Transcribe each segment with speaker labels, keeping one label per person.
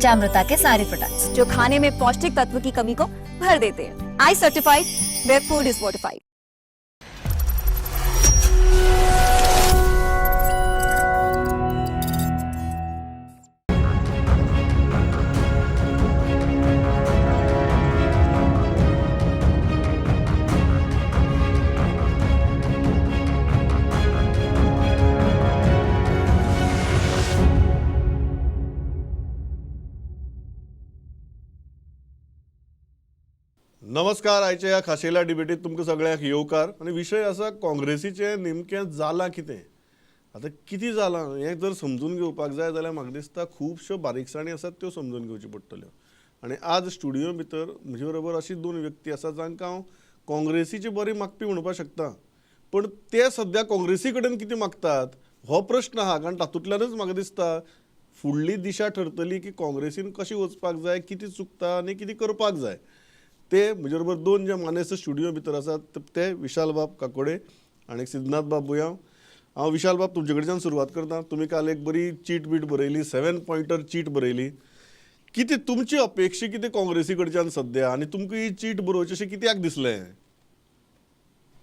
Speaker 1: पंचामृता K सारे products,
Speaker 2: जो खाने में पौष्टिक तत्व की कमी को भर देते हैं। I certified, where food is fortified.
Speaker 3: नमस्कार. आयच्या ह्या खाशेल्या डिबेटीत तुमकां सगळ्यांक येवकार. आनी विशय आसा काँग्रेसीचें नेमकें जालां कितें. आतां कितें जालां हें जर समजून घेवपाक जाय जाल्यार म्हाका दिसता खुबश्यो बारीकसाणी आसात त्यो समजून घेवच्यो पडटल्यो. आनी आज स्टुडियो भितर म्हजे बरोबर अशी दोन व्यक्ती आसा जांकां हांव काँग्रेसीची बरी मागपी म्हणपाक शकता, पूण ते सद्या काँग्रेसी कडेन कितें मागतात हो प्रश्न आहा. कारण तातूंतल्यानच म्हाका दिसता फुडली दिशा ठरतली की काँग्रेसीन कशी वचपाक जाय, कितें चुकता आनी कितें करपाक जाय. ते म्हजे बरोबर दोन जे मानेस्त स्टुडियो भितर आसात ते विशाल बाब काकोडे आनी सिद्धनाथ बाब बुयांव. हांव विशाल बाब तुमचे कडच्यान सुरवात करता. तुमी काल एक बरी चीट बीट बरयली, 7 पॉयंटर चीट बरयली. कितें तुमची अपेक्षा कितें काँग्रेसी कडच्यान सद्या आनी तुमकां ही चीट बरोवची अशें कित्याक दिसलें?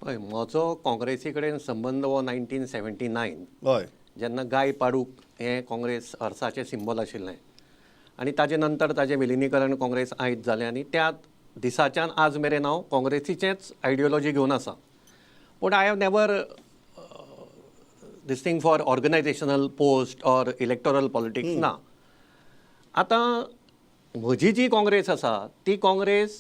Speaker 4: पळय, म्हजो काँग्रेसी कडेन संबंद हो 1979.
Speaker 3: हय,
Speaker 4: जेन्ना गाय पाडूक हें काँग्रेस अर्साचें सिंबल आशिल्लें आनी ताजे नंतर ताजें विलिनीकरण काँग्रेस आयज जालें आनी त्या दिसाच्यान आज मेरेन हांव काँग्रेसीचेंच आयडियोलॉजी घेवन आसा. पूण I have never this thing for organisational post or electoral politics ना. आतां म्हजी जी काँग्रेस आसा ती काँग्रेस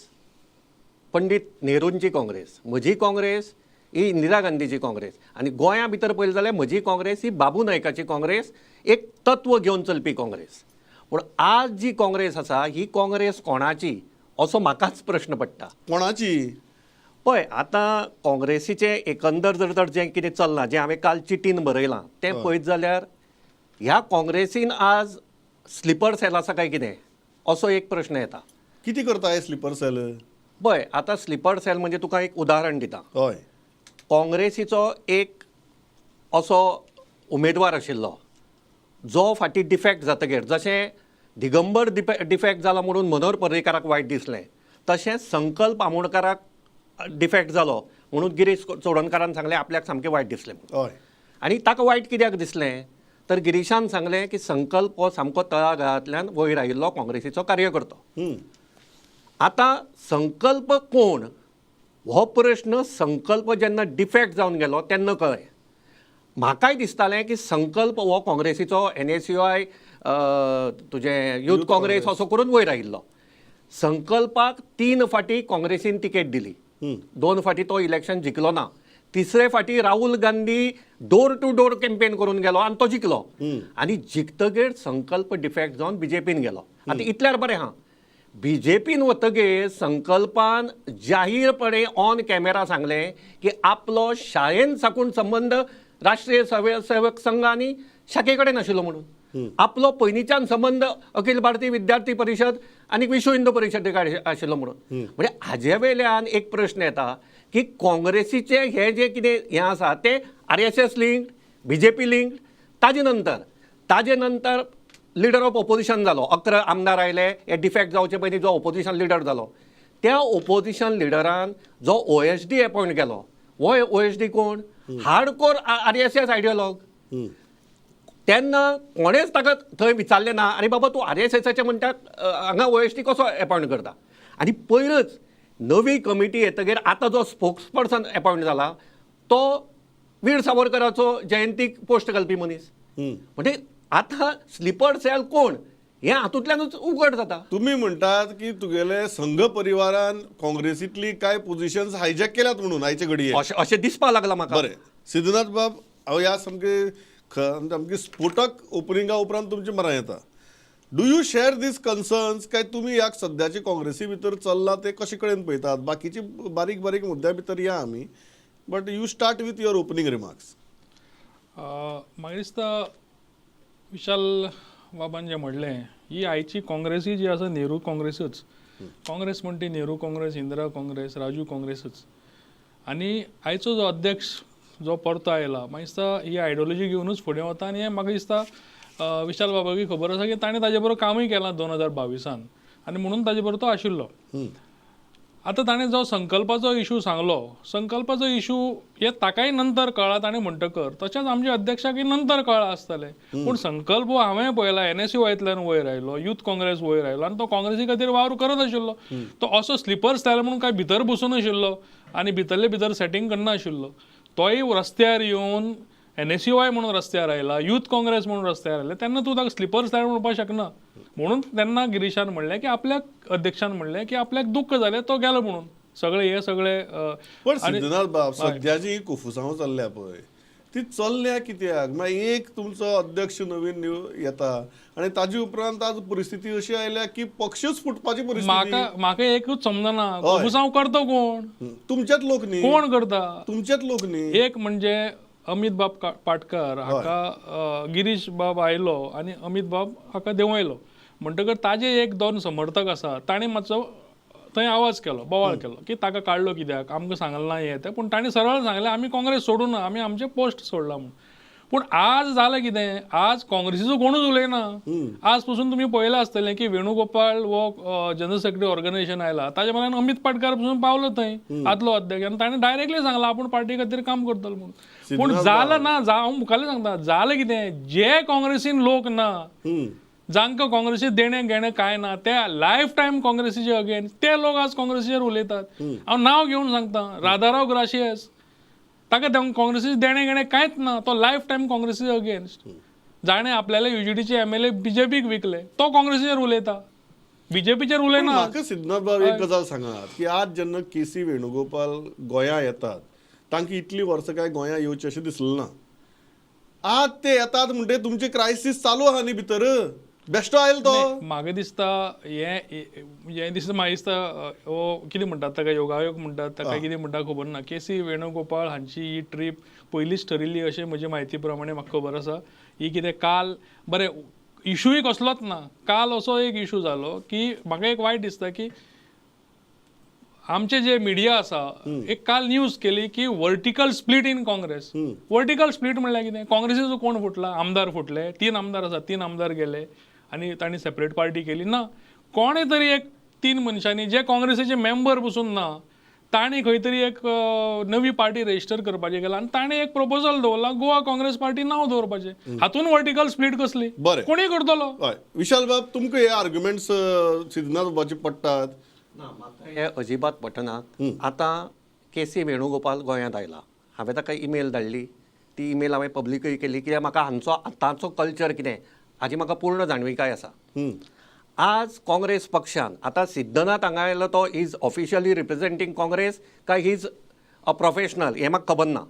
Speaker 4: पंडीत नेहरूंची काँग्रेस, म्हजी काँग्रेस ही इंदिरा गांधीची काँग्रेस आनी गोंया भितर पळयलें जाल्यार म्हजी काँग्रेस ही बाबू नायकाची काँग्रेस, एक तत्व घेवन चलपी काँग्रेस. पूण आज जी काँग्रेस आसा ही काँग्रेस कोणाची असो म्हाकाच प्रश्न पडटा.
Speaker 3: कोणाची?
Speaker 4: पळय, आतां काँग्रेसीचें एकंदर जर तर जें कितें चल्लां, जें हांवें काल चिटीन बरयलां तें पळयत जाल्यार ह्या काँग्रेसीन आज स्लिपर सेल आसा काय कितें असो एक प्रश्न येता.
Speaker 3: कितें करता हे स्लिपर सेल?
Speaker 4: पळय, आतां स्लिपर सेल म्हणजे तुका एक उदाहरण दिता.
Speaker 3: हय,
Speaker 4: काँग्रेसीचो एक असो उमेदवार आशिल्लो जो फाटीं डिफेक्ट जातकीर, जशें दिगंबर डिफेक्ट जाला म्हणून मनोहर पर्रीकाराक वायट दिसलें, तशेंच संकल्प आमोणकाराक डिफेक्ट जालो म्हणून गिरीश चोडणकारान सांगलें आपल्याक सामकें वायट दिसलें.
Speaker 3: हय,
Speaker 4: आनी ताका वायट कित्याक दिसलें तर गिरीशान सांगलें की संकल्प हो सामको तळागाळांतल्यान वयर आयिल्लो काँग्रेसीचो कार्यकर्तो. आतां संकल्प कोण हो प्रश्न संकल्प जेन्ना डिफेक्ट जावन गेलो तेन्ना कळ्ळें. म्हाकाय दिसतालें की संकल्प हो काँग्रेसीचो NSUI तुजें यूथ काँग्रेस असो करून वयर आयिल्लो. संकल्पाक 3 फाटीं काँग्रेसीन तिकेट दिली, 2 फाटीं तो इलेक्शन जिखलो ना, तिसरे फाटीं Rahul Gandhi door to door campaign करून गेलो आनी तो जिखलो. आनी जिखतगीर संकल्प डिफेक्ट जावन बीजेपीन गेलो. आतां इतल्यार बरें आहा, बीजेपीन वतगीर संकल्पान जाहीरपणे ऑन कॅमेरा सांगलें की आपलो शाळेन साकून संबंद राष्ट्रीय स्वयंसेवक संघ आनी शाखे कडेन आशिल्लो म्हणून, आपलो पयलींच्यान संबंद अखिल भारतीय विद्यार्थी परिशद आनी विश्व हिंदू परिशदे कडेन आशिल्लो म्हणून. म्हणजे हाजे वयल्यान एक प्रश्न येता की काँग्रेसीचे हे जे कितें हें आसा तें RSS link, BJP link. ताजे नंतर लिडर ऑफ ओपोजिशन जालो, 11 आमदार आयले, हे डिफेक्ट जावचे पयलीं जो ओपोजिशन लिडर जालो त्या ओपोजिशन लिडरान जो OSD appoint केलो, हो OSD कोण? Hardcore RSS आयडियोलॉग. तेन्ना कोणेच ताका थंय विचारलें ना आनी बाबा तूं RSSाचें म्हणटा हांगा OSD कसो एपॉयंट करता. आनी पयरच नवी कमिटी येतगीर आतां जो स्पोक्स पर्सन एपॉयंट जाला तो वीर सावरकराचो जयंतीक पोस्ट घालपी मनीस. म्हणजे आतां स्लिपर सेल कोण हें हातूंतल्यानूच उगड जाता.
Speaker 3: तुमी म्हणटात की तुगेले संघ परिवारान काँग्रेसींतली कांय पोझिशन्स हायजॅक केल्यात म्हणून आयचे घडये
Speaker 4: अशें दिसपाक लागलां म्हाका.
Speaker 3: बरें सिद्धनाथ बाब, हांव ह्या सामके सामकी स्फोटक ओपनिंगा उपरांत तुमचे मरां येता. Do you share these concerns काय तुमी ह्या सद्याचे काँग्रेसी भितर चल्लां तें कशे कडेन पळयतात? बाकीची बारीक बारीक मुद्द्या भितर या आमी, but you start with your opening remarks.
Speaker 5: म्हाका दिसता विशाल बाबान जें म्हणलें, ही आयची काँग्रेसी जी आसा नेहरू काँग्रेसूच. काँग्रेस म्हण ती नेहरू काँग्रेस, इंदिरा काँग्रेस, राजीव काँग्रेसूच. आनी आयचो जो अध्यक्ष जो परतो आयला, म्हाका दिसता ही आयडियोलॉजी घेवनूच फुडें वता. आनी हें म्हाका दिसता विशाल बाबाकूय खबर आसा की ताणें ताजे बरोबर कामूय केलां 2022 आनी म्हणून ताजे बरोबर तो आशिल्लो. आतां ताणें जो संकल्पाचो इशू सांगलो, संकल्पाचो इशू हे ताकाय नंतर कळ्ळा ताणें म्हणटकर, तशेंच आमच्या अध्यक्षाकय नंतर कळ्ळां आसतलें. पूण संकल्प हो हांवें पळयला एनएसयूआयतल्यान वयर आयलो, यूथ काँग्रेस वयर आयलो आनी तो काँग्रेसी खातीर वावर करत आशिल्लो. तो असो स्लिपर स्टायल म्हणून काय भितर बसून आशिल्लो आनी भितरले भितर सेटींग करनाशिल्लो. तोय रस्त्यार येवन एनएसयूआय म्हणून रस्त्यार आयला, यूथ काँग्रेस म्हणून रस्त्यार आयला, तेन्ना तूं ताका स्लिपर स्टायल म्हणपाक शकना. म्हणून तेन्ना गिरीशान म्हणलें की आपल्याक, अध्यक्षान म्हणलें की आपल्याक दुख्ख जालें तो गेलो म्हणून सगळे हे सगळे.
Speaker 3: पण सिद्धनाथ बाब, सद्या जी कोफुसांव चल्ल्या पळय ती चल्ल्या कित्याक? मागीर एक तुमचो अध्यक्ष नवीन येता आनी ताजे उपरांत आज परिस्थिती अशी आयल्या की पक्षच फुटपाची परिस्थिती.
Speaker 5: म्हाका म्हाका एकूच समजना, कोफुसांव करता कोण?
Speaker 3: तुमचेच लोक न्ही.
Speaker 5: कोण करता?
Speaker 3: तुमचेच लोक न्ही.
Speaker 5: एक म्हणजे अमित बाब पाटकार हाका गिरीश बाब आयलो आनी अमित बाब हाका देंवयलो म्हणटकर ताजे एक दोन समर्थक आसा ताणें मातसो थंय आवाज केलो, बोवाळ केलो की ताका काडलो कित्याक, आमकां सांगलें ना हें तें. पूण ताणें सरळ सांगलें आमी काँग्रेस सोडूं ना, आमी आमचे पोस्ट सोडला म्हूण. पूण आज जालें कितें, आज काँग्रेसीचो कोणूच उलयना. आज पसून तुमी पळयलां आसतलें की वेणुगोपाल हो जनरल सेक्रेटरी ऑर्गनायझेशन आयला ताजे मनान अमित पाटकार पसून पावलो थंय आदलो अध्यक्ष आनी ताणें डायरेक्टली सांगलां आपूण पार्टी खातीर काम करतलो म्हणून. पूण जालें ना, हांव मुखाल्लें सांगता जालें कितें, जे काँग्रेसीन लोक ना, जांकां काँग्रेसी देणें घेणें कांय ना, ते लायफ टायम काँग्रेसीचे अगेन्स्ट, ते लोक आज काँग्रेसीचेर उलयतात. हांव नांव घेवन सांगता, राधाराव ग्राशियस, ताका काँग्रेसीचें देणें घेणें कांयच ना, तो लायफ टायम काँग्रेसीचे अगेन्स्ट. जाणें आपल्याले युजीडीचे एमएलए बीजेपीक विकले तो काँग्रेसीचेर उलयता, बीजेपीचेर उलयना.
Speaker 3: म्हाका सिद्धनाथ बाब एक गजाल सांगात की आज जेन्ना के सी वेणुगोपाल गोंया येतात तांकां इतलीं वर्सां काय गोंया येवचें अशें दिसलें ना. आज ते येतात म्हणटे तुमची क्रायसीस चालू आहा न्ही भितर, बेश्टो आयलो तो.
Speaker 5: म्हाका दिसता हें दिसता, म्हाका दिसता हो कितें म्हणटात ताका, योगायोग म्हणटात ताका कितें म्हणटा खबर ना. के सी वेणुगोपाळ हांची ही ट्रीप पयलींच ठरिल्ली अशें म्हजे म्हायती प्रमाणे म्हाका खबर आसा. ही कितें काल बरें इशूय कसलोच ना, काल असो एक इशू जालो की म्हाका एक वायट दिसता की आमचे जे मिडिया आसा एक काल न्यूज केली की vertical split in Congress. Vertical split म्हणल्यार कितें, काँग्रेसीचो कोण फुटला, आमदार फुटले, 3 आमदार आसा, 3 आमदार गेले आनी तांणी सेपरेट पार्टी केली ना. कोणे तरी एक 3 मनशांनी जे काँग्रेसीचे मेंबर पसून ना तांणी खंय तरी एक नवी पार्टी रजिस्टर करपाचें केलां आनी ताणें एक प्रपोजल दवरलां गोवा काँग्रेस पार्टी नांव दवरपाचें. हातून वर्टिकल स्प्लीट कसली,
Speaker 3: बरें
Speaker 5: कोणूय करतलो.
Speaker 3: हय विशाल बाब, तुमकां हे आर्ग्युमेंट्स सिद्धनाथ बाबाचे पडटात?
Speaker 4: ना, म्हाका हे अजिबात पटना. आतां के सी वेणुगोपाल गोंयांत आयला, हांवें ताका ईमेल धाडली, ती ईमेल हांवें पब्लिकूय केली कित्याक म्हाका हांचो आतांचो कल्चर कितें हाजी म्हाका पूर्ण जाणविकाय आसा. आज काँग्रेस पक्षान आतां सिद्धनाथ हांगा आयलो तो is officially representing Congress काय he is a professional हें म्हाका खबर ना,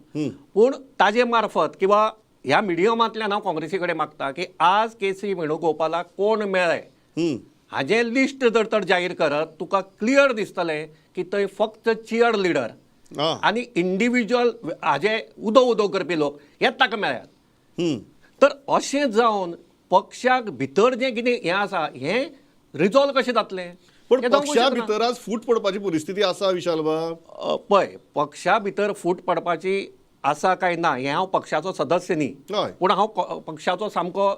Speaker 4: पूण ताजे मार्फत किंवा ह्या मिडियमांतल्यान हांव काँग्रेसी कडेन मागता की आज के सी वेणुगोपालाक कोण मेळ्ळे हाजें लिस्ट जर तर जाहीर करत तुका क्लियर दिसतलें की थंय फक्त चियर लिडर आनी इंडिविज्युअल हाजे उदो उदो करपी लोक हेच ताका मेळ्ळ्यात. तर अशें जावन पक्षाक भितर जें कितें हें आसा हें रिजॉल्व कशें जातलें?
Speaker 3: पण पक्षा भितर आज फूट पडपाची परिस्थिती आसा विशाल बाब?
Speaker 4: पळय, पक्षा भितर फूट पडपाची आसा काय ना हें हांव पक्षाचो सदस्य न्ही, पूण हांव पक्षाचो सामको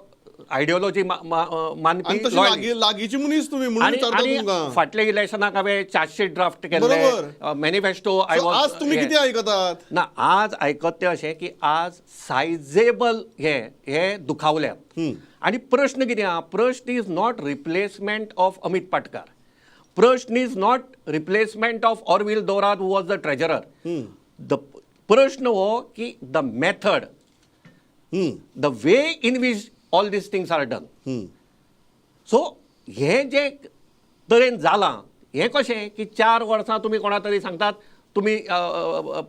Speaker 4: आयडियोलॉजी मानपी
Speaker 3: लागींची मनीस तुमी म्हणून.
Speaker 4: फाटल्या इलेक्शनाक हांवें चार्जशीट ड्राफ्ट केल्लें, मॅनिफेस्टो.
Speaker 3: आज तुमी कितें आयकतात?
Speaker 4: ना, आज आयकत तें अशें की आज सायजेबल हे हे दुखावल्यात. आनी प्रश्न कितें आहा, प्रश्न is not replacement of Amit Patkar, प्रश्न is not replacement of Orville Dorato who was the treasurer. The प्रश्न हो की the method, the way in which all these things are done. So हें जे तरेन जालां हें कशें की 4 वर्सां तुमी कोणा तरी सांगतात तुमी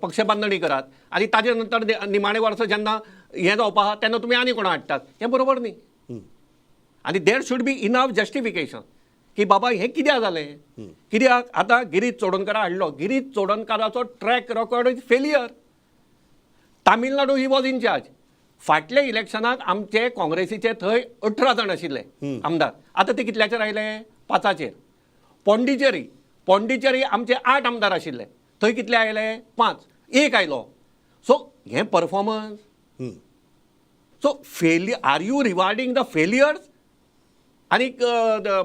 Speaker 4: पक्ष बांदणी करात आनी ताजे नंतर निमाणे वर्सा जेन्ना हें जावपा आहा तेन्ना तुमी आनी कोणा हाडटात, हें बरोबर न्ही. आनी there should be enough justification की बाबा हें कित्याक जालें, कित्याक आतां गिरीश चोडणकारा हाडलो, Girish चोडणकाराचो track record is failure. Tamil Nadu he was in charge. फाटल्या इलेक्शनाक आमचे काँग्रेसीचे थंय 18 जाण आशिल्ले आमदार, आतां ते कितल्याचेर आयले, 5चेर. पॉंडिचेरी, पॉंडिचेरी आमचे 8 आमदार आशिल्ले, थंय कितले आयले, 5, 1 आयलो. सो हें performance. So are you rewarding the failures आनी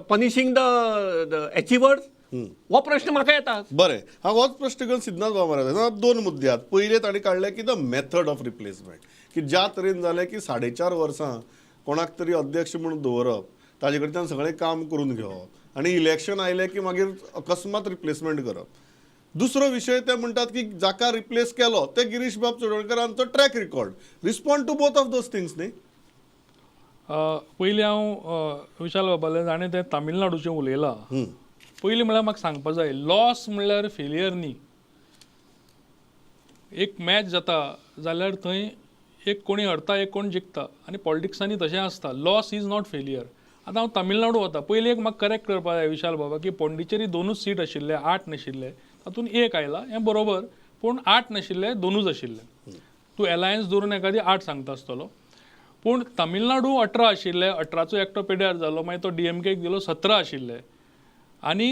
Speaker 4: पनिशींग the achievers? हो प्रश्न म्हाका येता.
Speaker 3: बरें, हांव होच प्रश्न घेवन सिद्धनाथ बाबा म्हाराज दोन मुद्दे आहात. पयले तांणी काडले की the method of replacement, की ज्या तरेन जालें की 4.5 वर्सां कोणाक तरी अध्यक्ष म्हणून दवरप, ताजे कडच्यान सगळें काम करून घेवप आनी इलेक्शन आयलें की मागीर अकस्मात रिप्लेसमेंट करप. दुसरो विशय ते म्हणटात की जाका रिप्लेस केलो ते गिरीश बाब चोडणकरांचो track record. Respond to both of those things न्ही.
Speaker 5: पयलीं हांव विशाल बाबाले जाणें तें तामिळनाडूचें उलयलां. पयलीं म्हळ्यार म्हाका सांगपा जाय, लॉस म्हणल्यार फेलियर न्ही. एक मॅच जाता जाल्यार थंय एक कोणी हरता, एक कोण जिखता आनी पॉलिटिक्सांनी तशें आसता. Loss is not failure. आतां हांव तामिळनाडू वता, पयलीं एक म्हाका करेक्ट करपा जाय विशाल बाबा की पोंडिचेरी 2च सीट आशिल्ले, 8 नाशिल्ले, तातूंत 1 आयला हें बरोबर, पूण 8 नाशिल्ले, 2च आशिल्ले. तूं एलायन्स धरून एखादी 8 सांगता आसतलो. पूण तामिळनाडू 18 आशिल्ले, 18चो एकटो पेड्यार जालो, मागीर तो डीएमकेक दिलो, 17 आशिल्ले. आनी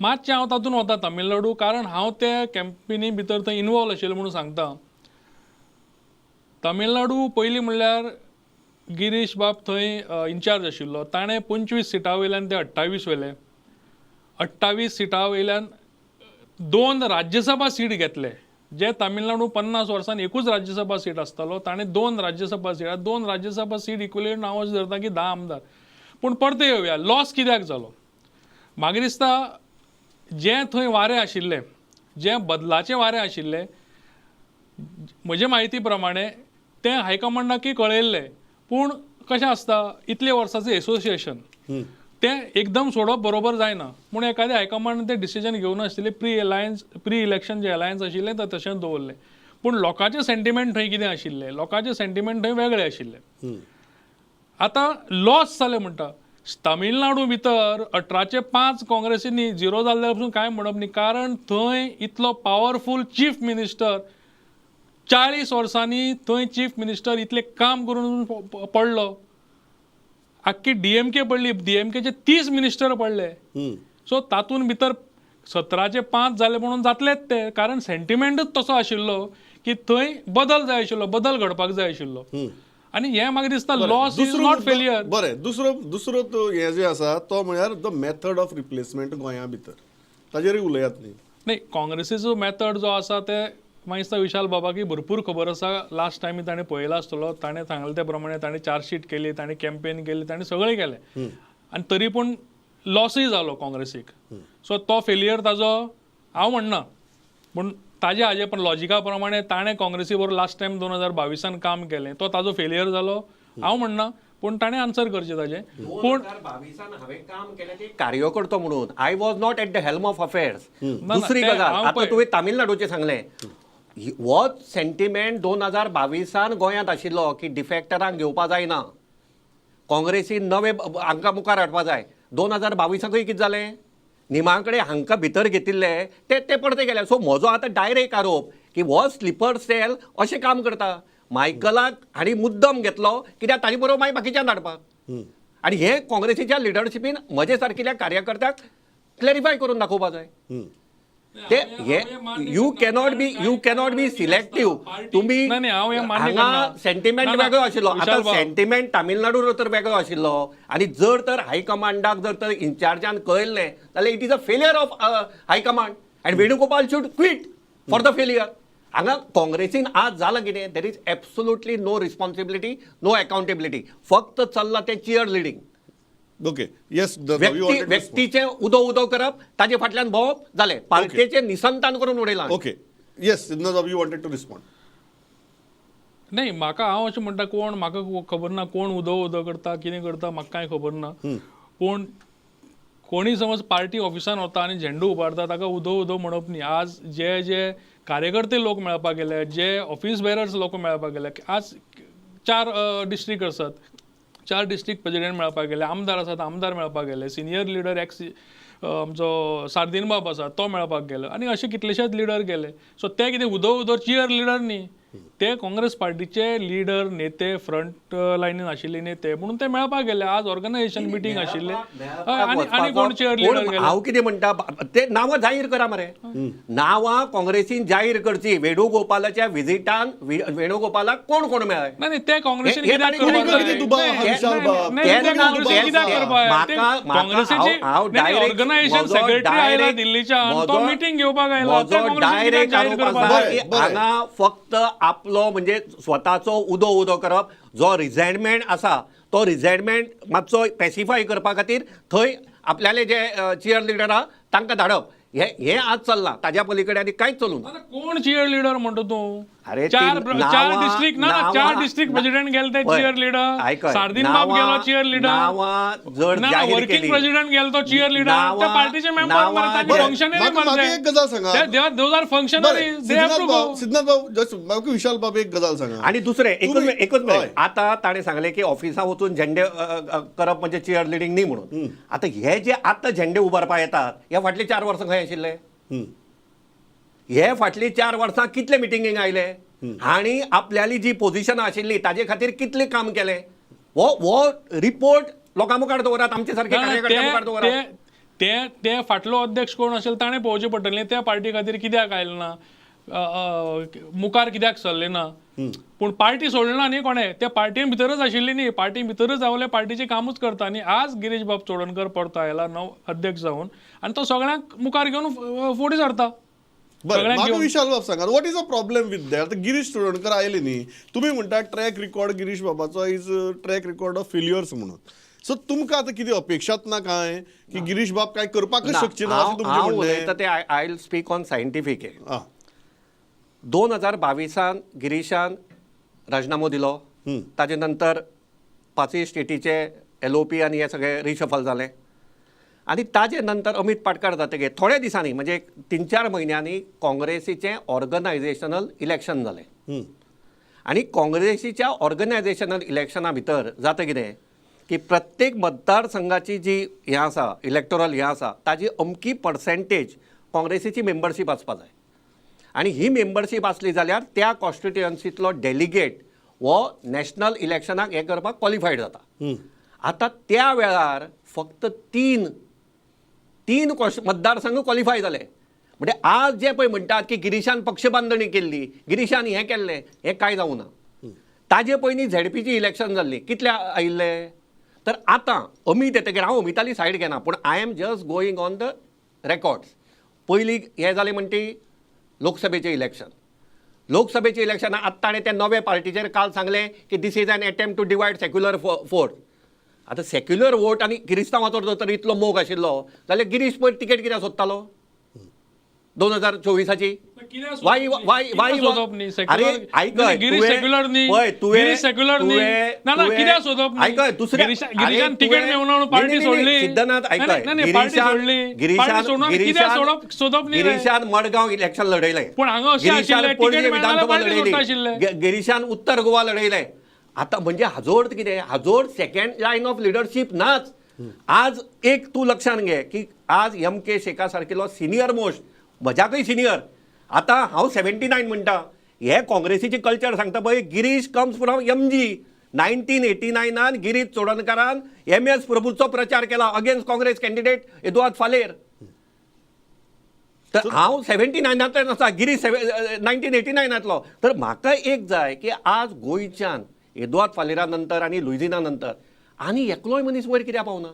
Speaker 5: मातशें हांव तातूंत वता तामिळनाडू, कारण हांव ते कॅम्पेनी भितर थंय इनवॉल्व आशिल्लो म्हणून सांगता. तामिळनाडू पयलीं म्हणल्यार गिरीश बाब थंय इन्चार्ज आशिल्लो, ताणें 25 सिटां वयल्यान ते 28 व्हेले. 28 सिटां वयल्यान 2 राज्यसभा सीट घेतले. जे तामिळनाडू 50 वर्सांन एकूच राज्यसभा सीट आसतालो, ताणें 2 Rajya Sabha seat, 2 Rajya Sabha seat equivalent हांव अशें धरता की 10 आमदार. पूण परते येवया, लॉस कित्याक जालो? म्हाका दिसता जें थंय वारें आशिल्लें, जें बदलाचें वारें आशिल्लें, म्हजे म्हायती प्रमाणे तें हायकमांडाकय कळयल्लें. पूण कशें आसता, इतले वर्सांचें एसोसिएशन तें एकदम सोडप बरोबर जायना, पूण एखादें हायकमांड तें डिसिजन घेवन आशिल्लें. प्री इलेक्शन जे अलायन्स आशिल्लें तें तशेंच दवरलें. पूण लोकांचें सेंटिमेंट थंय कितें आशिल्लें, लोकांचें सेंटिमेंट थंय वेगळें आशिल्लें. आतां लॉस जालें म्हणटा, तामिळनाडू भितर 18चे 5 काँग्रेसींनी 0 जाल्ले पसून कांय म्हणप न्ही, कारण थंय इतलो पावरफूल चीफ मिनिस्टर 40 वर्सांनी थंय चीफ मिनिस्टर इतलें काम करून पडलो. आख्खी डीएमके पडली, डीएमकेचे 30 मिनिस्टर पडले. सो तातूंत भितर 17चे 5 जाले म्हणून जातलेच ते, कारण सेंटिमेंटूच तसो आशिल्लो की थंय बदल जाय आशिल्लो, बदल घडपाक जाय आशिल्लो. आनी हें म्हाका दिसता लॉस is not failure.
Speaker 3: बरें, दुसरो दुसरो तो हें जें आसा तो म्हळ्यार the method of replacement गोंया भितर, ताजेरूय उलयात न्ही.
Speaker 5: न्ही, काँग्रेसीचो मेथड जो आसा ते म्हाका दिसता विशाल बाबाकय भरपूर खबर आसा. लास्ट टायम ताणें पळयला आसतलो, ताणें सांगलें ते प्रमाणे ताणें चार्जशीट केली, ताणें कॅम्पेन केली, ताणें सगळें केलें आनी तरी पूण लॉसूय जालो काँग्रेसीक. सो तो फेलियर ताजो हांव म्हणना, पूण ताजे हाजे पण लॉजिका प्रमाणे ताणें काँग्रेसी बरोबर लास्ट टायम 2022 काम केलें, तो ताजो फेलियर जालो हांव म्हणना, पूण ताणें आन्सर करचें ताजें. पूण
Speaker 4: 2022 हांवें काम केलें ते कार्यकर्तो म्हणून, I was not at the helm of affairs. दुसरी गजाल, आतां तुवें तामिळनाडूचें सांगलें, होच सेंटिमेंट 2022 गोंयांत आशिल्लो की डिफेक्टरांक घेवपा जायना, काँग्रेसीन नवे हांकां मुखार हाडपा जाय. 2022कूय कितें जालें, निमा कडेन हांकां भितर घेतिल्ले ते ते परते गेले. सो म्हजो आतां डायरेक्ट आरोप की हो स्लिपर सेल अशें काम करता. मायकलाक हांणी मुद्दम घेतलो कित्याक ताजे बरोबर मागीर बाकीच्यान धाडपाक. आनी हे काँग्रेसीच्या लिडरशिपीन म्हजे सारकिल्या कार्यकर्त्याक क्लॅरिफाय करून दाखोवपा जाय. ते हे you cannot be selective. तुम्ही हांगा सेंटिमेंट वेगळो आशिल्लो, आतां सेंटिमेंट तामिळनाडू तर वेगळो आशिल्लो आनी जर तर हायकमांडाक जर तर इन्चार्जान कळयल्लें जाल्यार it is a failure of high command and Venugopal should quit for the failure. हांगा काँग्रेसीन आज जालां कितें, there is absolutely no responsibility, no accountability, फक्त चल्लां तें चियर लिडींग.
Speaker 3: ओके, येस,
Speaker 4: व्यक्तीचें उदो उदो करप, ताजे फाटल्यान भोंवप जालें, पार्टेचें निसंतान करून उडयलां.
Speaker 3: Okay, yes, you wanted to respond.
Speaker 5: नाही, म्हाका हांव अशें म्हणटा, कोण म्हाका खबर ना कोण उदो उदो करता कितें करता म्हाका कांय खबर ना, पूण कोणी समज पार्टी ऑफिसान वता आनी झेंडो उबारता ताका उदो उदो म्हणप न्ही. आज जे जे कार्यकर्ते लोक मेळपाक गेले, जे ऑफिस बेरर्स लोक मेळपाक गेले, आज 4 डिस्ट्रिक्ट आसात, 4 डिस्ट्रिक्ट प्रेजिडेंट मेळपाक गेले, आमदार आसात आमदार मेळपाक गेले, सिनियर लिडर एक्स आमचो सार्दीन बाब आसा तो मेळपाक गेलो, आनी अशे कितलेशेच लिडर गेले. सो ते कितें उदो उदो चियर लिडर न्ही, ते काँग्रेस पार्टीचे लिडर नेते फ्रंट लायनीन आशिल्ले नेते म्हणून ते मेळपाक गेले. आज ऑर्गनायझेशन मिटींग आशिल्ले आनी कोण चेअर लिडर गेले.
Speaker 4: हांव कितें म्हणटा ते नांवां जाहीर करा मरे, नांवां काँग्रेसीन जाहीर करची. वेणुगोपालाच्या विजिटान वेणुगोपालाक कोण कोण मेळ्ळे?
Speaker 5: नाही, ते काँग्रेसीन कित्याक ऑर्गनायझेशन सेक्रेटरी आयला दिल्लीच्यान, तो मिटींग घेवपाक आयला.
Speaker 4: डायरेक्ट हांगा फक्त आपलो म्हणजे स्वताचो उदो उदो करप, जो रिझेंटमेंट आसा तो रिझेंटमेंट मातसो पॅसिफाय करपा खातीर थंय आपल्याले जे चियर लिडर आहा तांकां धाडप, हे हे आज चल्लां. ताज्या पलीकडे आनी कांयच चलूंक ना.
Speaker 5: कोण चियर लिडर म्हणटा तूं?
Speaker 4: अरे
Speaker 5: चार डिस्ट्रिक्ट ना, चार डिस्ट्रिक्ट प्रेसिडेंट गेले ते चियर लिडर, सार्दीन बाब गेलो चियर लिडर,
Speaker 4: नांवां जर जाहीर
Speaker 5: वर्किंग
Speaker 4: केली,
Speaker 5: प्रेसिडेंट गेलो तो चियर लिडर, त्या पार्टीचे मेंबर मरे, तांचे फंक्शनरी मरे, ते those are functionaries, they have to go.
Speaker 3: Siddhanath बाब, जस्ट म्हाका विशाल बाब एक गजाल सांगा.
Speaker 4: आनी दुसरें एकूच मिनिट, आतां ताणें सांगलें की ऑफिसां वचून झेंडे करप म्हणजे चियर लिडींग न्ही म्हणून. आतां हे जे आतां झेंडे उबारपा येतात, हे फाटले 4 वर्सां खंय आशिल्ले? हे फाटली 4 वर्सां कितले मिटिंगेक आयले आनी आपल्याली जी पोझिशन आशिल्ली ताजे खातीर कितले काम केलें, हो हो रिपोर्ट लोकां मुखार दवरात, आमचे सारके कार्यकर्त्यां मुखार दवरात.
Speaker 5: ते ते फाटलो अध्यक्ष कोण असेल ताणें पळोवचें पडटलें त्या पार्टी खातीर कित्याक आयलें ना, मुखार कित्याक सरलें ना. पूण पार्टी सोडली ना न्ही कोणें, त्या पार्टीन भितरच आशिल्ली न्ही, पार्टी भितरच रावले, पार्टीचें कामूच करता. आनी आज गिरीश बाब चोडणकर परतो आयला नव अध्यक्ष जावन आनी तो सगळ्यांक मुखार घेवन फुडें सरता.
Speaker 3: बरें, म्हाका विशाल बाब सांगात, what is a problem with that? आतां गिरीश चोडणकर आयले न्ही, तुमी म्हणटा ट्रॅक रिकॉर्ड गिरीश बाबाचो is track record of failures म्हणून. सो तुमकां आतां कितें अपेक्षात ना काय की गिरीश बाब काय करपाकच शकची ना अशें तुमचें म्हणणें?
Speaker 4: उलयता ते I will speak on scientific. 2022 गिरीशान राजीनामो दिलो, ताजे नंतर 5 स्टेटीचे LOP आनी हे सगळे रिशफल जालें आनी ताजे नंतर अमीत पाटकार जातकीर थोड्या दिसांनी म्हणजे 3-4 म्हयन्यांनी काँग्रेसीचें ऑर्गनायझेशनल इलेक्शन जालें. आनी काँग्रेसीच्या ऑर्गनायझेशनल इलेक्शना भितर जाता कितें की प्रत्येक मतदारसंघाची जी हें आसा इलेक्टोरल हें आसा ताजी अमकी पर्सेंटेज काँग्रेसीची मेंबरशीप आसपा जाय आनी ही मेंबरशीप आसली जाल्यार त्या कॉन्स्टिट्युएन्सींतलो डेलिगेट हो नॅशनल इलेक्शनाक हें करपाक क्वॉलिफायड जाता. आतां त्या वेळार फक्त तीन मतदारसंघ क्वॉलिफाय जाले. म्हणजे आज जे पळय म्हणटात की गिरीशान पक्ष बांदणी केल्ली, गिरीशान हें केल्लें, हें कांय जावं ना. ताजे पयलीं झेडपीची इलेक्शन जाल्ली, कितले आयिल्ले? तर आतां अमीत येतकीर हांव अमिताली सायड घेना, पूण I am just going on the records. पयलीं हें जालें म्हणटी लोकसभेचें इलेक्शन, लोकसभेचें इलेक्शन आतां ताणें त्या नवे पार्टीचेर काल सांगलें की this is an attempt to divide secular vote. आतां सेक्युलर वोट आनी किरिस्तांवाचो जर इतलो मोग आशिल्लो जाल्यार गिरीश पयर तिकेट कित्याक सोदतालो 2024? वाय वाय वाय अरे आयकय, सिद्धनाथ आयकय, गिरीशान मडगांव इलेक्शन लढयलें, गिरीशान पणजे विधानसभा लढयली, गिरीशान उत्तर गोवा लढयलें. आतां म्हणजे हाजो अर्थ कितें? हाजो अर्थ सेकंड लायन ऑफ लिडरशीप नाच. आज एक तूं लक्षान घे की आज एम के शेखा सारकिलो सिनियर मोस्ट, म्हज्याकय सिनियर, आतां हांव 79 म्हणटा, हे काँग्रेसीचें कल्चर सांगता पळय. Girish comes from MG. 1989 Girish चोडणकारान MS प्रभूचो प्रचार केला अगेन्स्ट काँग्रेस कॅन्डिडेट एदुआर्द फालेर. तर हांव 79 आसा, गिरीश 1989. तर म्हाका एक जाय की आज गोंयच्यान एदुआर्द फालेरा नंतर आनी लुइझिना नंतर आनी एकलोय मनीस वयर कित्याक पावना?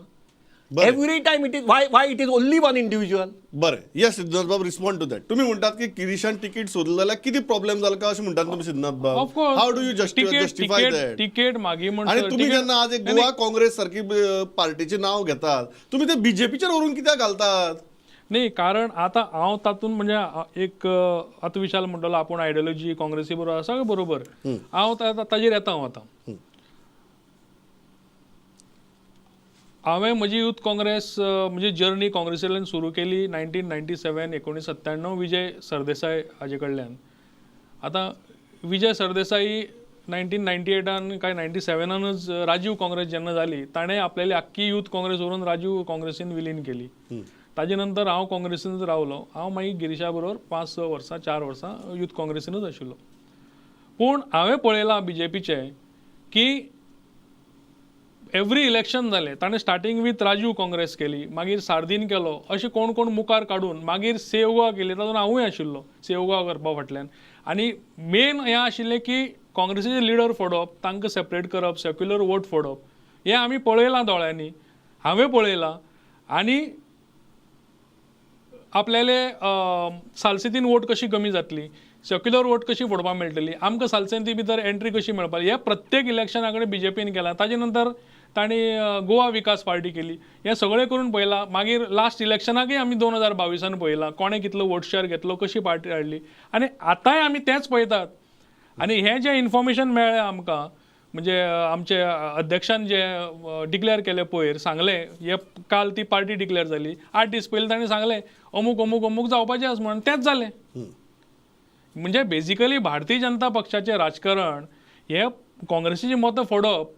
Speaker 4: Every time it is why it is only one individual.
Speaker 3: बरें, येस सिद्धनाथ बाब, रिस्पॉन्ड टू that. तुमी म्हणटात की गिरीशान तिकीट सोदलें जाल्यार कितें प्रॉब्लेम जालो काय अशें म्हणटात तुमी सिद्धनाथ बाब? How do you justify that?
Speaker 5: Ticket मागी
Speaker 3: म्हणून आनी तुमी जेन्ना आज एक गोवा काँग्रेस सारकी पार्टीचें नांव घेतात, तुमी ते बीजेपीचेर व्हरून कित्याक घालतात?
Speaker 5: न्ही, कारण आतां हांव तातूंत म्हणजे एक आतां विशाल म्हणटलो आपूण आयडियोलॉजी काँग्रेसी बरोबर आसा, बरोबर, हांव ताजेर येता. हांव आतां हांवें म्हजी यूथ काँग्रेस म्हणजे जर्नी काँग्रेसींतल्यान सुरू केली 1997 1997 विजय सरदेसाय हाजे कडल्यान. आतां विजय सरदेसाई 1998 काय 97 राजीव काँग्रेस जेन्ना जाली ताणें आपल्याली आख्खी यूथ काँग्रेस व्हरून राजीव काँग्रेसीन विलीन केली. ताजे नंतर हांव काँग्रेसीनच रावलो. हांव मागीर गिरीशा बरोबर 5-6 वर्सां 4 वर्सां यूथ काँग्रेसीनच आशिल्लो. पूण हांवें पळयलां बीजेपीचें की एवरी इलेक्शन जालें ताणें स्टार्टींग वीथ राजीव काँग्रेस केली, मागीर सार्दीन केलो, अशें कोण कोण मुखार काडून मागीर सेव गोवा केली, तातूंत हांवूय आशिल्लो सेव गोवा करपा फाटल्यान. आनी मेन हें आशिल्लें की काँग्रेसीचे लिडर फोडप, तांकां सेपरेट करप, सेक्युलर वोट फोडप, हें आमी पळयलां दोळ्यांनी, हांवें पळयलां. आनी आपल्याले सालसेतीन वोट कशी कमी जातली, सेक्युलर वोट कशी फोडपाक मेळटली, आमकां सालसेती भितर एंट्री कशी मेळपाक, हे प्रत्येक इलेक्शना कडेन बीजेपीन केलां. ताजे नंतर तांणी गोवा विकास पार्टी केली, हें सगळें करून पळयलां. मागीर लास्ट इलेक्शनाकय आमी 2022 पळयलां कोणें कितलो वोट शेअर घेतलो, कशी पार्टी हाडली, आनी आतांय आमी तेंच पळयतात. आनी हें जें इन्फॉर्मेशन मेळ्ळें आमकां, म्हणजे आमचे अध्यक्षान जे डिक्लेअर केलें पयर, सांगलें, हे काल ती पार्टी डिक्लेअर जाली, 8 दीस पयलीं ताणें सांगलें अमूक अमूक अमूक जावपाचें आसा म्हणून, तेंच जालें. म्हणजे बेजिकली भारतीय जनता पक्षाचें राजकारण हे काँग्रेसीची मतां फोडप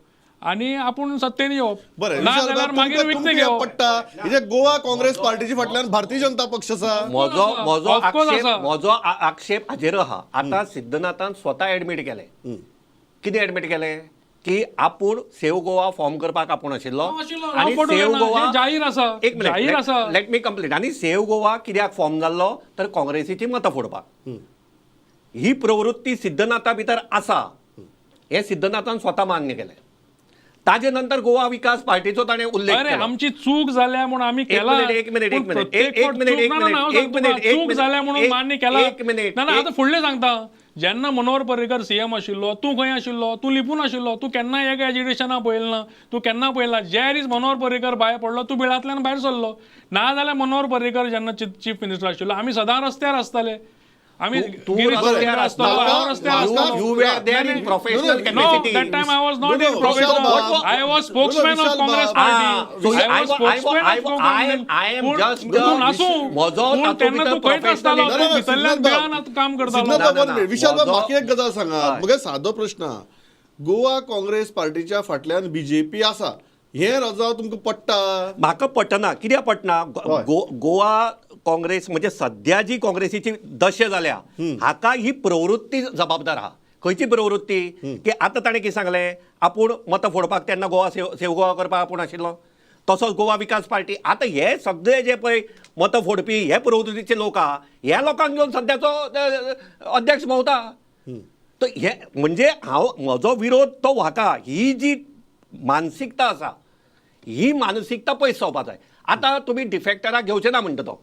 Speaker 5: आनी आपूण सत्तेन येवप,
Speaker 3: बरें,
Speaker 5: ना
Speaker 3: विशाल
Speaker 5: जाल्यार
Speaker 3: बाब,
Speaker 5: मागीर
Speaker 3: तुमकां
Speaker 5: विकतें
Speaker 3: तुमकां
Speaker 5: घेवप.
Speaker 3: पडटा म्हणजे गोवा काँग्रेस पार्टीच्या फाटल्यान भारतीय जनता पक्ष आसा.
Speaker 4: म्हजो म्हजो
Speaker 5: Of course
Speaker 4: आक्षेप
Speaker 5: आसा.
Speaker 4: म्हजो आक्षेप हाजेर आहा. आतां सिद्धनाथान स्वता एडमीट केलें, कितें एडमीट केलें की आपूण सेव गोवा फॉर्म करपाक आपूण आशिल्लो
Speaker 5: हांव आशिल्लो,
Speaker 4: आनी
Speaker 5: हांव फोटो
Speaker 4: सेव
Speaker 5: घेना,
Speaker 4: गोवा
Speaker 5: हें जाहीर आसा,
Speaker 4: एक
Speaker 5: जाहीर आसा.
Speaker 4: Minute, let me complete. आनी सेव गोवा कित्याक फॉर्म जाल्लो तर काँग्रेसीची मतां फोडपाक. ही प्रवृत्ती सिद्धनाथा भितर आसा हें सिद्धनाथान स्वता मान्य केलें. ताजे नंतर गोवा विकास पार्टीचो ताणें उल्लेख
Speaker 5: अरे
Speaker 4: केलो.
Speaker 5: आमची चूक जाल्या म्हणून आमी
Speaker 4: एक
Speaker 5: केला.
Speaker 4: मिनिट, एक मिनिट, एक
Speaker 5: पूण
Speaker 4: मिनिट,
Speaker 5: प्रत्येक
Speaker 4: एक
Speaker 5: फावट
Speaker 4: मिनिट,
Speaker 5: चूक-
Speaker 4: एक
Speaker 5: ना, ना,
Speaker 4: मिनिट,
Speaker 5: हांव
Speaker 4: एक
Speaker 5: सांगता
Speaker 4: मिनिट,
Speaker 5: तुका,
Speaker 4: एक
Speaker 5: चूक
Speaker 4: मिनिट,
Speaker 5: जाल्या म्हणून
Speaker 4: एक-
Speaker 5: मान्य केला.
Speaker 4: एक मिनिट,
Speaker 5: ना ना,
Speaker 4: एक-
Speaker 5: आतां फुडलें सांगता, जेन्ना मनोहर पर्रीकर सीएम आशिल्लो तूं खंय आशिल्लो, तूं लिपून आशिल्लो, तूं केन्ना एक एजिटेशना पळयलें ना, तूं केन्ना पळयला ज्या दीस मनोहर पर्रीकर भायर पडलो तूं बिळांतल्यान भायर सरलो. ना जाल्यार मनोहर पर्रीकर जेन्ना चीफ मिनिस्टर आशिल्लो आमी सदां रस्त्यार आसताले, आमी
Speaker 4: तूं
Speaker 5: गिरीश
Speaker 4: रस्त्यार
Speaker 5: रस्त्यार आसतालो,
Speaker 3: आसतालो.
Speaker 5: हांव रस्त्यार आसतालो.
Speaker 4: You were there in professional
Speaker 3: No,
Speaker 4: capacity.
Speaker 5: No, that time I was not
Speaker 3: No,
Speaker 5: in
Speaker 3: no,
Speaker 5: professional.
Speaker 3: Vishal Bab.
Speaker 5: I was spokesman
Speaker 3: No, no,
Speaker 5: of Congress
Speaker 3: Vishal Bab.
Speaker 5: Party.
Speaker 4: Ah, so
Speaker 5: I was spokesman of Congress.
Speaker 4: I am
Speaker 5: पूण
Speaker 4: just
Speaker 5: तूं
Speaker 4: the-
Speaker 5: नासूं.
Speaker 4: म्हजो
Speaker 5: पूण
Speaker 4: तातूंत
Speaker 5: तेन्ना
Speaker 4: भितर
Speaker 5: तूं खंयच आसतालो,
Speaker 4: professional-
Speaker 5: तूं
Speaker 3: ना, ना,
Speaker 5: भितरल्यान
Speaker 3: सिद्धनाथ बाब.
Speaker 5: बिळान काम करतालो.
Speaker 3: सिद्धनाथ
Speaker 4: ना,
Speaker 3: बाब,
Speaker 4: ना,
Speaker 3: one minute. विशाल बाब,
Speaker 4: म्हजो-
Speaker 3: म्हाका एक गजाल सांगा,
Speaker 4: हय.
Speaker 3: मगे सादो प्रश्न आहा. गोवा काँग्रेस पार्टीच्या फाटल्यान बीजेपी आसा हें रजाव तुमकां पडटा?
Speaker 4: म्हाका पटना. कित्याक पटना?
Speaker 3: हय.
Speaker 4: गोवा काँग्रेस म्हणजे सध्या जी काँग्रेसीची दशा जाल्या हाका ही प्रवृत्ती जबाबदार आहा. खंयची प्रवृत्ती की आतां ताणें कितें सांगलें, आपूण मतां फोडपाक तेन्ना गोवा सेव गोवा करपाक आपूण आशिल्लो, तसोच गोवा विकास पार्टी. आतां हे सगळे जे पळय मतां फोडपी हे प्रवृत्तीचे लोक आहा, ह्या लोकांक घेवन सद्याचो अध्यक्ष भोंवता. तर हे म्हणजे हांव म्हजो विरोध तो हाका, ही जी मानसिकता आसा ही मानसिकता पयस जावपा जाय. आतां तुमी डिफेक्टराक घेवचे ना म्हणटा तो,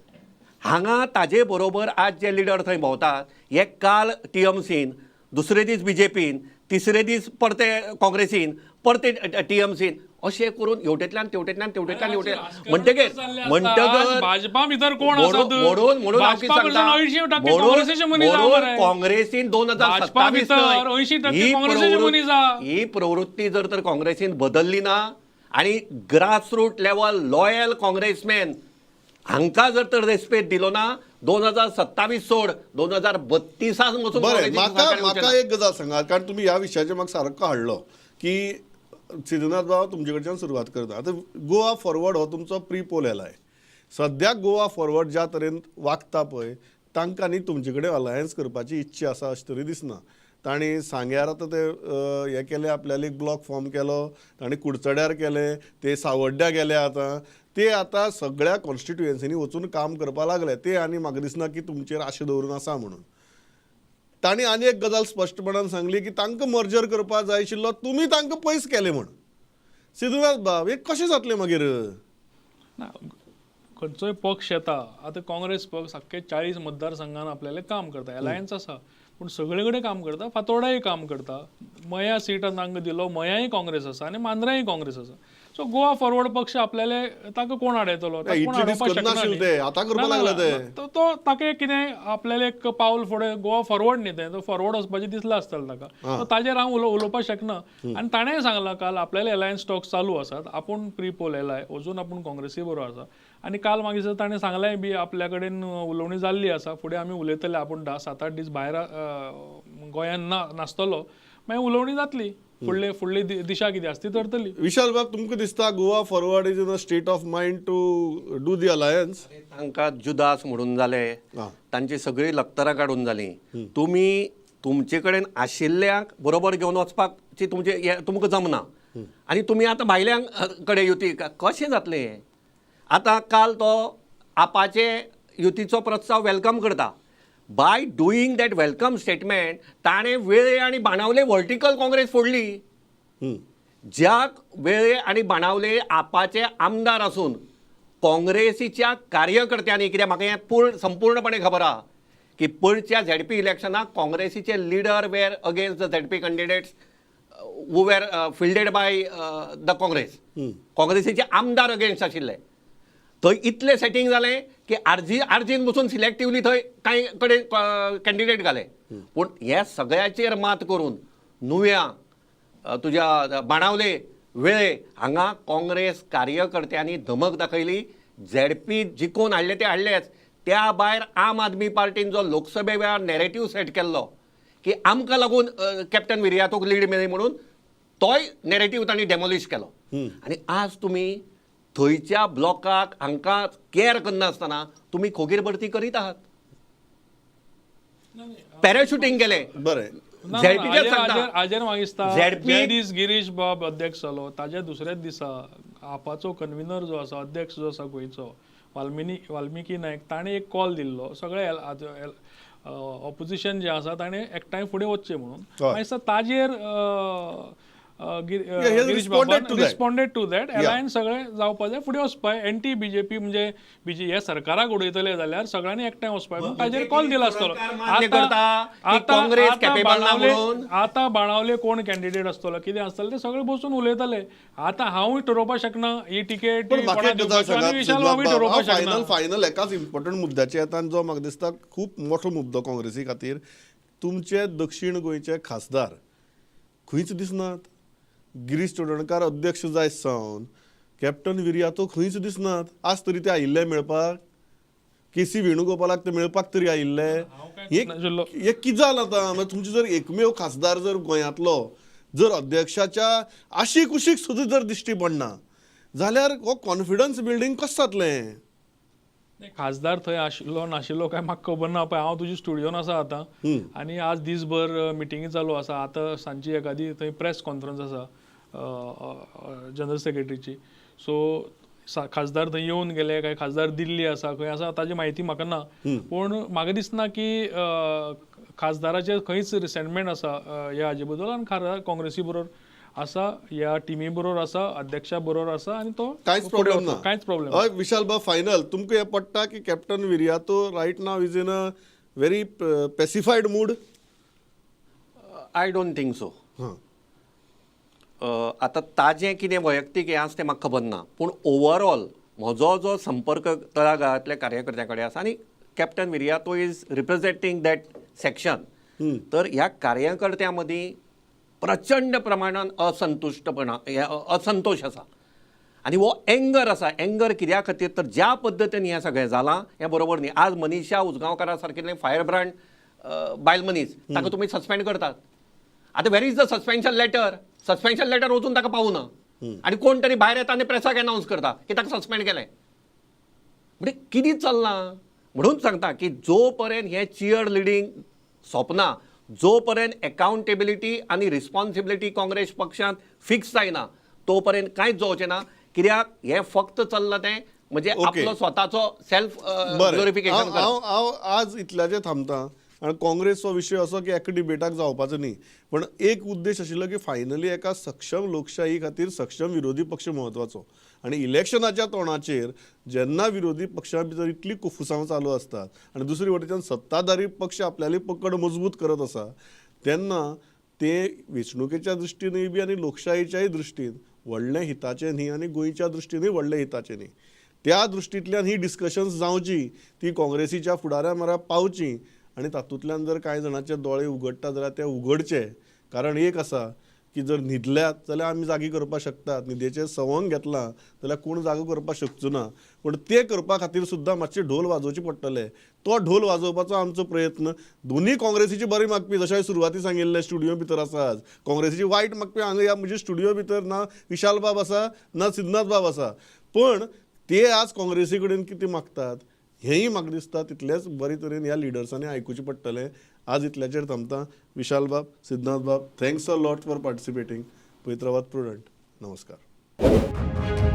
Speaker 4: हांगा ताजे बरोबर आज जे लिडर थंय भोंवतात हे काल टीएमसीन, दुसरे दीस बीजेपीन, तिसरे दीस परते काँग्रेसीन, परते टीएमसीन, अशें करून हेवटेंतल्यान तेवटेंतल्यान तेवटेंतल्यान हेवटेंतल्यान म्हणटगीर म्हणटगर
Speaker 5: भाजपा भितर कोण आसा?
Speaker 4: म्हणून म्हणून हांव कितें
Speaker 5: भाजपा कडल्यान
Speaker 4: सांगता,
Speaker 5: 80%
Speaker 4: म्हणून
Speaker 5: काँग्रेसीचे मनीस आहा
Speaker 4: म्हणून
Speaker 5: मरे.
Speaker 4: काँग्रेसीन दोन हजार
Speaker 5: भाजपा
Speaker 4: सत्तावीस
Speaker 5: भितर 80% काँग्रेसीचे मनीस आहा.
Speaker 4: ही प्रवृत्ती जर तर काँग्रेसीन बदलली ना आणि ग्रासरूट लेवल लॉयल काँग्रेसमॅन हांकां जर तर रेस्पेद दिलो ना 2027 सोड 2032 वचून
Speaker 3: बरें,
Speaker 4: काँग्रेसीक
Speaker 3: म्हाका
Speaker 4: सरकार येवचें
Speaker 3: म्हाका
Speaker 4: ना.
Speaker 3: एक गजाल सांगात, कारण तुमी ह्या विशयाचेर म्हाका सारको हाडलो की सिद्धनाथ बाब तुमचे कडच्यान सुरवात करता. आतां गोवा फॉरवर्ड हो तुमचो प्री पोल येलाय, सद्याक गोवा फॉरवर्ड ज्या तरेन वागता पळय तांकां न्ही तुमचे कडेन अलायन्स करपाची इच्छा आसा अशें तरी दिसना. तांणी सांग्यार आतां ते हें केलें, आपल्याले एक ब्लॉक फॉर्म केलो, तांणी कुडचड्यार केलें, ते सावड्ड्या गेले, आतां ते आतां सगळ्या कॉन्स्टिट्युएन्सीनी वचून काम करपाक लागले. ते आनी म्हाका दिसना की तुमचेर आशा दवरून आसा म्हणून. तांणी आनी एक गजाल स्पश्टपणान सांगली की तांकां मर्जर करपाक जाय आशिल्लो, तुमी तांकां पयस केले म्हण. सिद्धनाथ बाब, हें कशें जातलें मागीर?
Speaker 5: ना, खंयचोय पक्ष येता, आतां काँग्रेस पक्ष सामके 40 मतदारसंघान आपल्याले काम करता, एलायन्स आसा, पूण सगळे कडेन काम करता, फातोर्डाय काम करता. मया सीट तांकां दिलो, मयाय काँग्रेस आसा आनी मांद्र्याय काँग्रेस आसा. सो गोवा फॉरवर्ड पक्ष आपल्याले ताका कोण आडयतलो? ताका कोण
Speaker 3: इतले दीस
Speaker 5: आडोवपाक शकना
Speaker 3: करनाशिल्ले
Speaker 5: न्ही.
Speaker 3: ते, आतां करपाक
Speaker 5: ना, ना,
Speaker 3: लागले ते.
Speaker 5: ना, तो ताका कितें आपल्याले एक पावल फुडें गोवा फॉरवर्ड न्ही तें, तो फॉरवर्ड वचपाचें दिसलां आसतलें ताका. सो ताजेर हांव उलोवपाक शकना. आनी ताणेंय सांगलां काल आपल्याले एलायन्स टॉक्स चालू आसात, आपूण प्री पोल येलाय, अजून आपूण काँग्रेसी बरोबर आसा. आनी काल मागीर ताणें सांगलें बी आपल्या कडेन उलोवणी जाल्ली आसा, फुडें आमी उलयतले, आपूण 7-8 दीस भायर गोंयांत नासतलो, मागीर उलोवणी जातली, फुडले फुडली दिशा कितें आसा ती थरतली.
Speaker 3: विशाल बाब, तुमकां दिसता Goa forward is in a state of mind to do the alliance?
Speaker 4: तांकां जुदास म्हणून जाले,
Speaker 3: आं.
Speaker 4: तांची सगळीं लक्तरां काडून जालीं. तुमी तुमचे कडेन आशिल्ल्यांक बरोबर घेवन वचपाची तुमचे हें तुमकां जमना आनी तुमी आतां भायल्यांक कडेन युती कशें जातलें हें? आतां काल तो आपाचे युतीचो प्रस्ताव welcome करता. By doing that welcome statement ताणें वेळे आनी बाणावले वर्टिकल काँग्रेस फोडली. ज्या वेळे आनी बाणावले आपाचे आमदार आसून काँग्रेसीच्या कार्यकर्त्यांनी, कित्याक म्हाका हें पूर्ण संपूर्णपणे खबर आहा की पयरच्या झेडपी इलेक्शनाक काँग्रेसीचे leader were against the ZP candidates who were fielded by the Congress. काँग्रेसीचे आमदार अगेन्स्ट आशिल्ले. थंय इतलें सेटींग जालें की आरजी आरजीन बसून सिलेक्टिवली थंय कांय कडेन कॅन्डिडेट घाले. पूण ह्या सगळ्याचेर मात करून नुव्या, तुज्या बाणावले, वेळे हांगा काँग्रेस कार्यकर्त्यांनी धमक दाखयली. झेडपी जिखोवन हाडले ते हाडलेच, त्या भायर आम आदमी पार्टीन जो लोकसभे वेळार नॅरेटीव सेट केल्लो की आमकां लागून कॅप्टन विरियातोक लीड मेळ्ळी म्हणून, तोय नॅरेटीव तांणी डेमोलिश केलो. आनी आज तुमी थंयच्या ब्लॉकाक हांकां कॅर करनासतना तुमी खोगीर भरती करीत आहात, पॅराशुटींग केलें.
Speaker 3: बरें.
Speaker 5: ना,
Speaker 4: झेडपीचेच सांगता.
Speaker 5: आजेर म्हाका दिसता
Speaker 4: ZP
Speaker 5: जे दीस गिरीश बाब अध्यक्ष जालो ताज्या दुसऱ्याच दिसा आपाचो कन्व्हिनर जो आसा, अध्यक्ष जो आसा गोंयचो, वाल्मिकी नायक, ताणें एक कॉल दिल्लो सगळे ऑपोजिशन जे आसा ताणें एकठांय फुडें वचचें म्हणून. म्हाका दिसता ताजेर
Speaker 3: Yeah, he has
Speaker 5: Girish
Speaker 3: responded to that.
Speaker 5: Responded to that. Alliance सगळें जावपा जाय, फुडें वचपा. एनटी बीजेपी म्हणजे बीजे हे सरकाराक उडयतले जाल्यार सगळ्यांनी एकठांय वचपा म्हणून ताजेर कॉल दिला आसतलो.
Speaker 4: मान्य करता की काँग्रेस capable ना म्हणून?
Speaker 5: आतां बाणावले कोण कॅन्डिडेट आसतलो, कितें आसतलें तें सगळे बसून उलयतले. आतां हांवूय ठरोवपाक शकना ही तिकेट
Speaker 3: पण म्हाका
Speaker 5: कोणाक
Speaker 3: एक गजाल
Speaker 5: दिवपाची आनी
Speaker 3: सांगात
Speaker 5: विशाल बाबूय ठरोवपाक शकना.
Speaker 3: फायनल फायनल एकाच इम्पॉर्टंट मुद्द्याचेर येता आनी जो म्हाका दिसता खूब मोठो मुद्दो काँग्रेसी खातीर. तुमचे दक्षीण गोंयचे खासदार खंयच दिसनात. गिरीश चोडणकार अध्यक्ष जायत सावन कॅप्टन विरियातो खंयच दिसनात. आज तरी ते आयिल्ले मेळपाक, के सी वेणुगोपालाक ते मेळपाक तरी आयिल्ले.
Speaker 5: काय
Speaker 3: हे
Speaker 5: नाशिल्लो.
Speaker 3: हे कितें जालां आतां? म्हणजे तुमचे जर एकमेव खासदार जर गोंयांतलो जर अध्यक्षाच्या आशी कुशीक सुद्दां जर दिश्टी पडना जाल्यार हो कॉन्फिडन्स बिल्डींग कशें जातलें?
Speaker 5: नाही, खासदार थंय आशिल्लो नाशिल्लो काय म्हाका खबर ना. पळय, हांव तुज्या स्टुडियोन आसा आतां आनी आज दीसभर मिटिंगी चालू आसा. आतां सांजची एकादी थंय प्रेस कॉन्फरन्स आसा जनरल सेक्रेटरीची. सो खासदार थंय येवन गेले काय खासदार दिल्ली आसा, खंय आसा ताजी म्हायती म्हाका ना. पूण म्हाका दिसना की खासदाराचेर खंयच रिसेंटमेंट आसा ह्या हाजे बद्दल आनी खासदार काँग्रेसी बरोबर आसा, ह्या टिमी बरोबर आसा, अध्यक्षा बरोबर आसा आनी तो
Speaker 3: कांयच
Speaker 5: फुडें
Speaker 3: प्रॉब्लेम
Speaker 5: वतलो.
Speaker 3: ना.
Speaker 5: कांयच प्रॉब्लेम.
Speaker 3: हय विशाल बाब, फायनल तुमकां हें पडटा की Captain Viriato right now is in a very pacified mood?
Speaker 4: I don't think so.
Speaker 3: हां.
Speaker 4: आतां ताजें कितें वैयक्तीक हें आसा तें म्हाका खबर ना, पूण ओवरऑल म्हजो जो संपर्क तळागाळांतल्या कार्यकर्त्यां कडेन आसा आनी Captain Viriato is representing that section, तर ह्या कार्यकर्त्यां मदीं प्रचंड प्रमाणान असंतुश्टपणा, हे असंतोश आसा आनी हो एंगर आसा. एंगर कित्या खातीर तर ज्या पद्दतीन हें सगळें जालां हें बरोबर न्ही. आज मनीषा उजगांवकारा सारकिल्लें फायर ब्रँड बायल मनीस, ताका तुमी सस्पेंड करतात. आतां where is the suspension letter? Suspension letter वचून ताका पावना आनी कोण तरी भायर येता आनी प्रेसाक अनावन्स करता की ताका सस्पेंड केलें. म्हणजे कितें चल्लां? म्हणून सांगता की जो पर्यंत हें चियर लिडींग सोंपना, जो पर्यंत एकाउंटेबिलिटी आनी रिस्पॉन्सिबिलिटी काँग्रेस पक्षांत फिक्स जायना, तो पर्यंत कांयच जावचें ना. कित्याक हें फक्त चल्लां तें म्हणजे आपलो स्वताचो सेल्फ
Speaker 3: बरें,
Speaker 4: ग्लोरिफिकेशन.
Speaker 3: हांव हांव हांव आज इतल्याचेर थांबता आनी काँग्रेसचो विशय असो की एका डिबेटाक जावपाचो न्ही, पण एक उद्देश आशिल्लो की फायनली एका सक्षम लोकशाही खातीर सक्षम विरोधी पक्ष म्हत्वाचो आनी इलेक्शनाच्या तोंडाचेर जेन्ना विरोधी पक्षां भितर इतली कुफुसांव चालू आसतात आनी दुसरी वटेच्यान सत्ताधारी पक्ष आपल्याली पकड मजबूत करत आसा, तेन्ना ते वेंचणुकेच्या दृश्टीनूय बी आनी लोकशाहीच्याय दृश्टीन व्हडलें हिताचें न्ही आनी गोंयच्या दृश्टीनूय व्हडलें हिताचें न्ही. त्या दृश्टींतल्यान ही डिस्कशन्स जावची, ती काँग्रेसीच्या फुडाऱ्या म्हऱ्या पावची आनी तातूंतल्यान जर कांय जाणांचे दोळे उगडटा जाल्यार ते उगडचे. कारण एक आसा की जर न्हिदल्यात जाल्यार आमी जागी करपाक शकतात, न्हिदेचें सवंग घेतलां जाल्यार कोण जागो करपाक शकचो ना. पूण ते करपा खातीर सुद्दां मातशे ढोल वाजोवचे पडटले. तो ढोल वाजोवपाचो आमचो प्रयत्न. दोनूय काँग्रेसीची बरी मागपी, जशें हांवें सुरवाती सांगिल्लें, स्टुडियो भितर आसा आज काँग्रेसीची वायट मागपी हांगा ह्या म्हज्या स्टुडियो भितर ना विशाल बाब आसा ना सिद्धनाथ बाब आसा, पण ते आज काँग्रेसी कडेन कितें मागतात हेंय म्हाका दिसता तितलेंच बरे तरेन ह्या लिडर्सांनी आयकुचें पडटलें. आज इतल्याचेर थांबता. विशाल बाब, सिद्धनाथ बाब, thanks a lot for participating. पळयत रावात प्रुडंट. नमस्कार.